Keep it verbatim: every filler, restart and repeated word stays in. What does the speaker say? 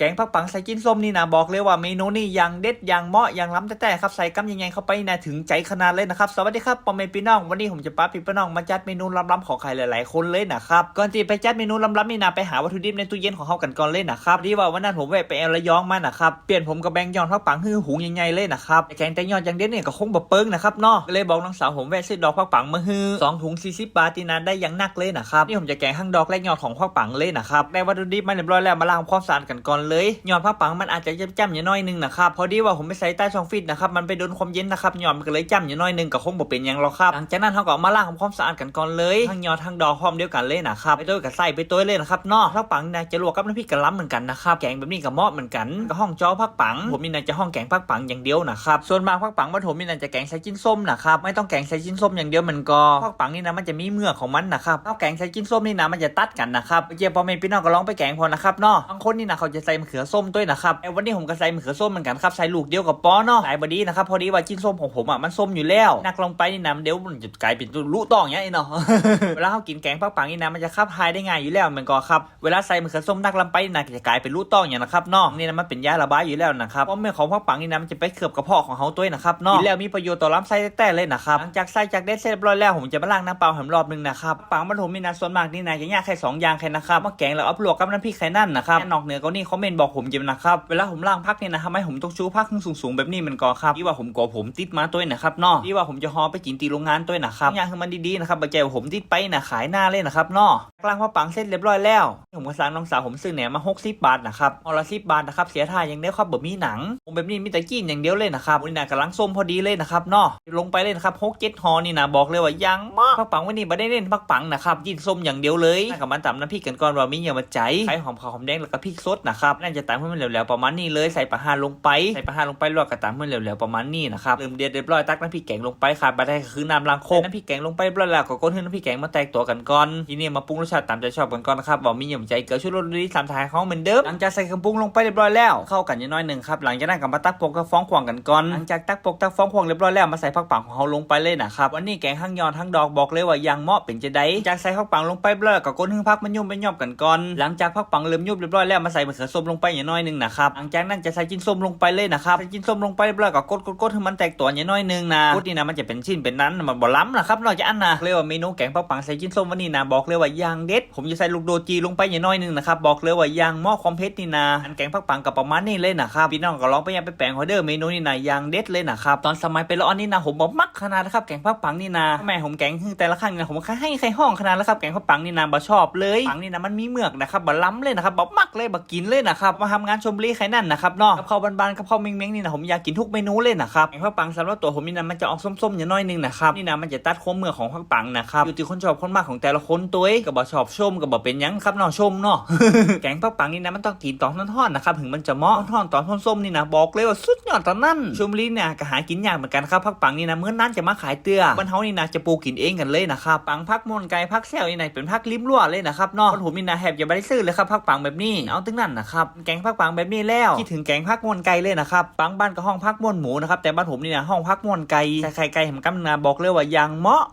แกงผักปังใส่จิ้นส้มนี่นะ บอกเลยว่าเมนูนี้อย่างเด็ดอย่างเหมาะอย่างล้ำแท้ๆครับ ใส่กำใหญ่ๆเข้าไปนะ ถึงใจขนาดเลยนะครับ สวัสดีครับพ่อแม่พี่น้อง วันนี้ผมจะปาพี่พี่น้องมาจัดเมนูล้ำๆของใครหลายๆคนเลยนะครับ ก่อนที่ไปจัดเมนูล้ำๆนี่นะ ไปหาวัตถุดิบในตู้เย็นของเฮากันก่อนเลยนะครับ พอดีว่าวันนั้นผมแวะไปแอวระยองมานะครับ เปลี่ยนผมกับแบงยอดผักปังหื้อหุงใหญ่ๆเลยนะครับ แกงแต่ยอดอย่างเด็ดเนี่ยก็คงบ่เปิงนะครับเนาะ ก็เลยบอกน้องสาวผมแวะซื้อดอกผักปังมาหื้อ สองถุงสี่สิบบาทนี่นะ ได้อย่างหนักเลยนะครับ นี่ผมจะแกงทั้งดอกและยอดของผักปังเลยนะครับ ได้วัตถุดิบมาเรียบร้อยแล้ว มาล้างความสะอาดกันก่อนเลย ยอดผักปังมันอาจจะจ้ำๆอยู่หน้อยนึงนะครับ พอดีว่าผมไปใส่ใต้ช่องฟรีซนะครับ มันไปโดนความเย็นนะครับ ยอดมันก็เลยจ้ำอยู่หน้อยนึง ก็คงบ่เป็นหยังหรอกครับ หลังจากนั้นเฮาก็เอามาล้างทำความสะอาดกันก่อนเลย ทั้งยอดทั้งดอกพร้อมเดียวกันเลยนะครับ ไปโต้ยกับไส้ไปโต้ยเลยนะครับเนาะ ผักปังนี่นะจะลวกกับน้ำพริกกะหล่ำเหมือนกันนะครับ แกงแบบนี้ก็เหมาะเหมือนกัน ก็ฮ้องจ้อผักปัง ผมนี่นะจะฮ้องแกงผักปังอย่างเดียวนะครับ ส่วนมากผักปังบ้านผมนี่นะจะแกงใส่จิ้นส้มนะครับ ไม่ต้องแกงใส่จิ้นส้มอย่างเดียว มันก็ผักปังนี่นะมันจะมีเมือกของมันนะครับ เอาแกงใส่จิ้นส้มนี่นะมันจะตัดกันนะครับ เจ้าพ่อแม่พี่น้องก็ลองไปแกงพอนะครับเนาะ บางคนนี่นะเขาจะใส่มะเขือส้มด้วยนะครับ แต่วันนี้ผมก็ใส่มะเขือส้มเหมือนกันครับ ใส่ลูกเดียวกับปอเนาะ ใส่บดีนะครับ พอดีว่าจิ้นส้มของผมอ่ะมันส้มอยู่แล้ว นักลงไปนี่นะเดี๋ยวมันจะกลายเป็นลูกต้องอย่างนี้เนาะ เวลาเขากินแกงผักปังนี่นะมันจะขับถ่ายได้ง่ายอยู่แล้ว มันก็ครับ เวลาใส่มะเขือส้มนักลำไปนะจะกลายเป็นลูกต้องอย่างนะครับเนาะ นี่นะมันเป็นยาระบายอยู่แล้วนะครับ เพราะเมือกของผักปังนี่นะมันจะไปเคลือบกระเพาะของเขาด้วยนะครับเนาะ กินแล้วมีประโยชน์ต่อลำไส้แท้ๆเลยนะครับ หลังจากใส่จากเด็ดเสร็จเรียบร้อยแล้ว ผมจะมาล้างน้ำเปล่าให้มันรอบนึงนะครับ ผักปังบ้านผมนี่นะส่วนมากนี่นะจะยากแค่สองอย่างแค่นะครับ มาแกงแล้วเอาไปลวกกับน้ำพริกแค่นั้นนะครับ นอกเหนือกว่านี้คอมเมนต์บอกผมเจ้านะครับ เวลาผมล้างผักนี่นะทำไมผมต้องชูผักขึ้นสูงๆแบบนี้มันก็ครับ ที่ว่าผมกลัวผมติดมาด้วยนะครับเนาะ ที่ว่าผมจะห่อไปกินตีโรงงานด้วยนะครับ อย่างให้มันดีๆนะครับ บ่ใช่ว่าผมติดไปนะขายหน้าเลยนะครับเนาะ ล้างผักปังเสร็จเรียบร้อยแล้ว ผมก็สั่งน้องสาวผมซื้อแหนมมาหกสิบบาทนะครับ ห่อละสิบบาทนะครับ เสียท่าอย่างเดียวครับ บ่มีหนัง ผมแบบนี้มีแต่กินอย่างเดียวเลยนะครับ วันนี้นะกำลังส้มพอดีเลยนะครับเนาะ ลงไปเลยนะครับ หกเจ็ดห่อนี่นะ บอกเลยว่ายังมาก ผักปังวันนี้บ่ได้เน้นผักปังนะครับ กินส้มอย่างเดียวเลย แล้วก็มาตำน้ำพริกกันก่อนว่ามีอย่างมาใจ ไข่หอมขาวหอมแดงแล้วก็พริกสดนะครับ นั่นจะตำให้มันแหลวๆประมาณนี้เลย ใส่ปลาห่าลงไป ใส่ปลาห่าลงไปแล้วก็ตำให้มันแหลวๆประมาณนี้นะครับ เริ่มเดือดเรียบร้อย ตักน้ำพริกแกงลงไปครับ บ่ได้ก็คือน้ำล้างครก น้ำพริกแกงลงไปเรียบร้อยแล้วก็คนให้น้ำพริกแกงมาแตกตัวกันก่อน ทีนี้มาปรุงรสชาติตามใจชอบกันก่อนนะครับ บ่มีอย่างใจ เกลือ ชูรส รสดี สามสหายของเหมือนเดิม หลังจากใส่เครื่องปรุงลงไปเรียบร้อยแล้ว เข้ากันอย่างน้อยหนึ่งครับ หลังจากนั้นก็มาตักปกตักฟองขวางกันก่อน หลังจากตักปกตักฟองขวางเรียบร้อยแล้ว มาใส่ผักปังของเราลงไปเลยนะครับ วันนี้แกงทั้งยอดทั้งดอกบอกเลยว่ายังเหมาะเป็นจะได้ จากใส่ผักปังลงไปเรียบร้อยก็คนให้ผักมันยุ่มไปยอบกันก่อน หลังจากผักปังเริ่มยุบเรียบร้อยแล้ว มาใส่มะเขือส้มลงไปอย่างน้อยหนึ่งนะครับ หลังจากนั้นจะใส่จิ้นส้มลงไปเลยนะครับ ใส่จิ้นส้มลงไปเรียบร้อยก็กดกดกดให้มันแตกตัวอย่างน้อยหนึ่งนะ กดนี่นะมันจะเป็นชิ้นเป็นนั้น มันบ่ล้ำนะครับ นอกจากอันนะ เรียกว่าเมนูแกงผักปังใส่จิ้นส้มวันนี้นะ บอกเลยว่ายังเด็ด ผมจะใส่ลูกโดดจี่ลงไปอย่างน้อยหนึ่งนะครับ บอกเลยว่ายังเหมาะความเผ็ดนี่นะ อันแกงผักปังก็ประมาณนี้เลยนะครับ พี่น้องก็ลองไปยังไปแปลงเอาเด้อ เมนูนี่นะยังเด็ดเลยนะครับ ตอนสมัยเป็นละอ่อนนี่นะ ผมบ่มักขนาดนะครับ แกงผักปังนี่นะ แม่ผมแกงหื้อแต่ละครั้งนี่นะ ผมก็ให้ใครฮ้องขนาดแล้วครับ แกงผักปังนี่นะบ่ชอบเลย ปังนี่นะมันมีเมือกนะครับ บ่ล้ำเลยนะครับ บ่มักเลย บ่กินเลยนะครับ มาทำงานชลบุรีใครนั่นนะครับเนาะ กับข้าวบ้านๆ กับข้าวเม้งๆ นี่นะ ผมอยากกินทุกเมนูเลยนะครับ แกงผักปังสำหรับตัวผมนี่นะ มันจะออกส้มๆอย่างน้อยหนึ่งนะครับ นี่นะมันจะตัดความเมือกของผักปังนะครับ อยู่ที่คนชอบคนมักของแต่ละคนตัวเอง ก็บ่ชอบส้มก็บ่เป็นหยังครับเนาะ ส้มเนาะ แกงผักปังนี่นะมันต้องกินตอนร้อนๆนะครับ ถึงมันจะเหมาะ ร้อนๆตอนส้มๆนี่นะ บอกเลยว่าสุดยอดตอนนั้น ชลบุรีเนี่ยก็หากินยากเหมือนกันครับ ผักปังนี่นะ เมื่อนั้นจะมาขายเตื้อ บ้านเฮานี่นะจะปลูกกินเองกันเลยนะครับ ปังผักม่วนไก่ผักแซวนี่นะเป็นผักริมรั้วเลยนะครับเนาะ บ้านผมนี่นะแทบจะบ่ได้ซื้อเลยครับ ผักปังแบบนี้ เอาตึงนั้นนะครับ แกงผักปังแบบนี้แล้ว คิดถึงแกงผักม่วนไก่เลยนะครับ บางบ้านก็ฮ้องผักม่วนหมูนะครับ แต่บ้านผมนี่นะฮ้องผักม่วนไก่ ใส่ไข่ไก่แหมกำนะ บอกเลยว่ายังเหมาะ